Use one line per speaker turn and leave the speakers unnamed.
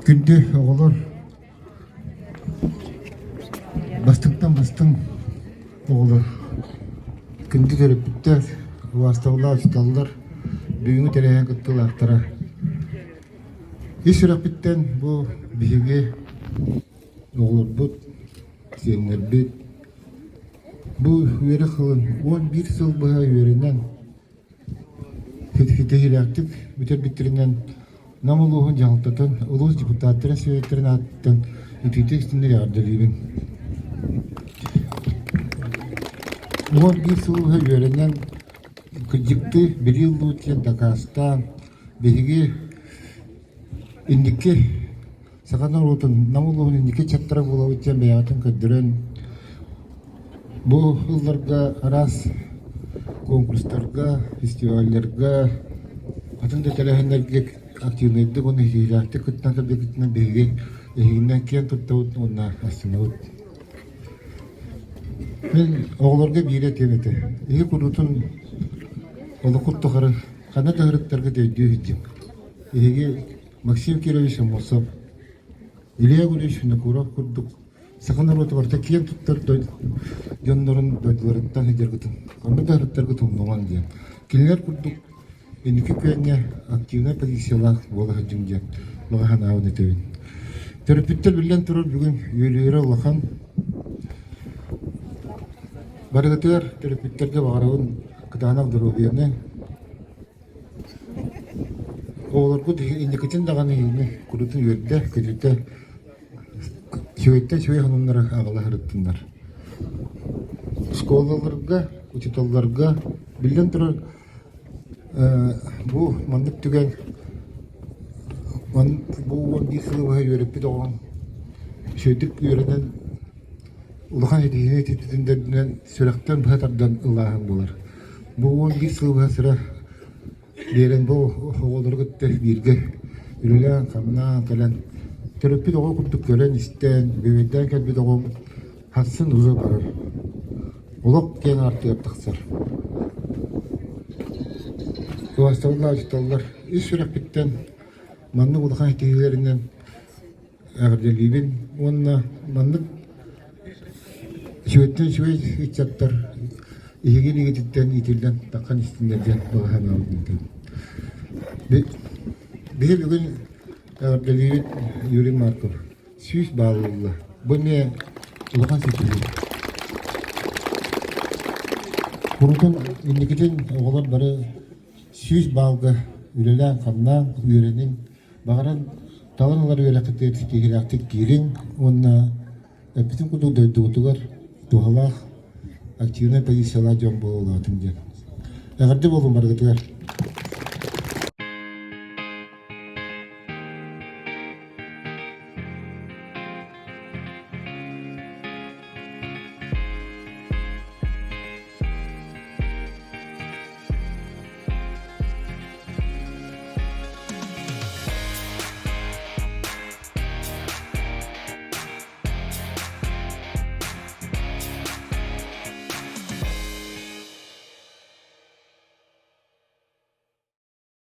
Күндү оҕолор, бастыҥтан бастыҥ оҕолор, күндү төрөппүттэр, убаастабыллаах учууталлар, бүгүҥҥү тэрээһин кыттыылаахтара. Ис сүрэхпиттэн бу биһиги оҕолорбут, сиэннэрбит бу үөрэх сылын 11 сыл быһа үөрэнэн Ситиһиилээхтик бүтэрбиттэринэн Нам улууһун дьаһалтатын, улуус депутаттарын сүөһүттэрин ааттан итиитик истинник эҕэрдэлиибин. 11 сыл быһа үөрэнэн, кырдьыктыы билии ыллыбыт диэн дакаастаан, биһиги инники Саха норуотун Нам улууһун инники ыччаттара буолабыт диэн бэйэҕитин көрдөрөн, бу сылларга араас конкурстарга, фестивалларга, атын да тэрээһиннэргэ активнайдык уонна ситиһиилээхтик кыттан сылдьыбытынан биһиги эһигинэн киэн туттабыт уонна астынабыт. Мин оҕолорго биири этиэм этэ. Эһи куруутун олоххут тухары ханна да ыһырыктаргыт өйдүү сылдьыҥ. Эһиги Максим Кирович Аммосов, Илья Гурьевич Винокуров курдук саха норуота барыта киэн туттар дьоннорун дойдуларыттан сылдьаргытын, ханна да сырыттаргыт умнумаҥ диэн. Кинилэр курдук инники күөҥҥэ активнай позициялаах буола сылдьыҥ диэн баҕа санаабын этэбин. Төрөппүттэр биллэн турар бүгүн үөрүүлэрэ улахан. Барыгытыгар төрөппүттэргэ баҕарабын кытаанах доруобуйаны, Оҕолоргут инникитин даҕаны эһигини курутун үөрдэ, көтүтэ, үчүгэйтэн үчүгэй сонуннары аҕала сырыттыннар. Школаларга, учууталларга, биллэн турар, бу маннык түгэн бу 11 сылы быһа үөрэппит оҕоҥ үчүгэйдик үөрэнэн улахан ситиһиини ситиспитин да үрдүнэн сүрэхтэн быһа тардан ыллааһын буолар. Бу 11 сыл быһа сыра биэрэн бу оҕолору кытта бииргэ үлэлээн-хамнаан кэлэн төрөппүт оҕо курдук көрөн-истэн, бүөбэйдээн кэлбит оҕом хассын уже барар. Олох киэҥ аартыгар тахсар. Кылаастабыллаах учууталлар ис сүрэхпиттэн маннык улахан ситиһиилэринэн эҕэрдэлиибин уонна маннык үчүгэйтэн үчүгэй ыччаттар эһиги илиигититтэн иитиллэн таххан истиннэр диэн баҕа санаабын этэбин. Биһи бүгүн эҕэрдэлиибит Юрий Марков 100 баал ылла. Бу эмиэ улахан ситиһии. Курутун инникитин оҕолор бары 100 баалга үлэлээн-хамнаан үөрэниҥ, Баҕаран талан ылар үөрэххитигэр ситиһиилээхтик киириҥ уонна эппитим курдук дойдугутугар туһалаах активнай позициялаах дьон буола улаатыҥ диэн. Эҕэрдэ буоллун барыгытыгар!